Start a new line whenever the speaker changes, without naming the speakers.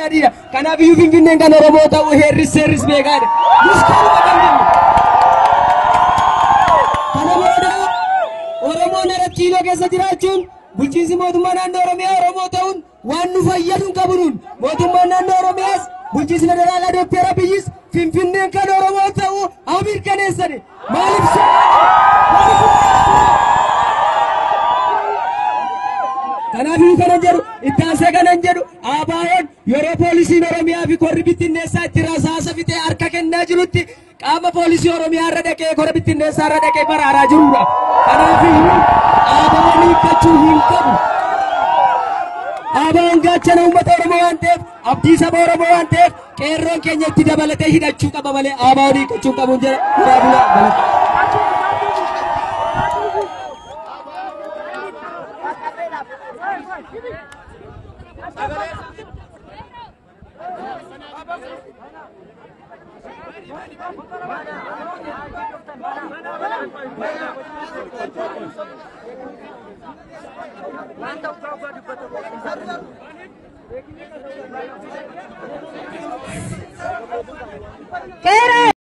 Adiidha. Kanaaf iyyuu Finfinneen kan Oromoo ta'uu heerris seerris beekaadha. Nus kanuma kan jennu. Kana booda Oromoon Arat Kiiloo keessa jiraachuun, bulchiinsi mootummaa naannoo Oromiyaa Oromoo ta'uun waan nu fayyadu hin qabu nuun. Mootummaan naannoo Oromiyaas, bulchiinsi federaalaa Dookter Abiyyis Finfinneen kan Oromoo ta'uu haa mirkaneessani. Maaliif Kanaaf iyyuu kanan jedhu, itti aansee kanan jedhu, ABO'n yeroo poolisiin Oromiyaa fi korri bittinneessaa itti rasaasa fixee harka kennaa jirutti qaama poolisii Oromiyaa irra dhaqee kora bittinneessaa irra dhaqee baraaraa jirudha. Kanaaf iyyuu ABO'n hiikkachuu hin qabu. ABO'n gaachana uummata Oromoo waan ta'eef, abdii saba Oromoo waan ta'eef, qeerroon keenya itti dabalatee hidhachuu qaba malee ABO'n hiikkachuu hin qabu jedha. Muraa bulaa galata.
Qeerroo.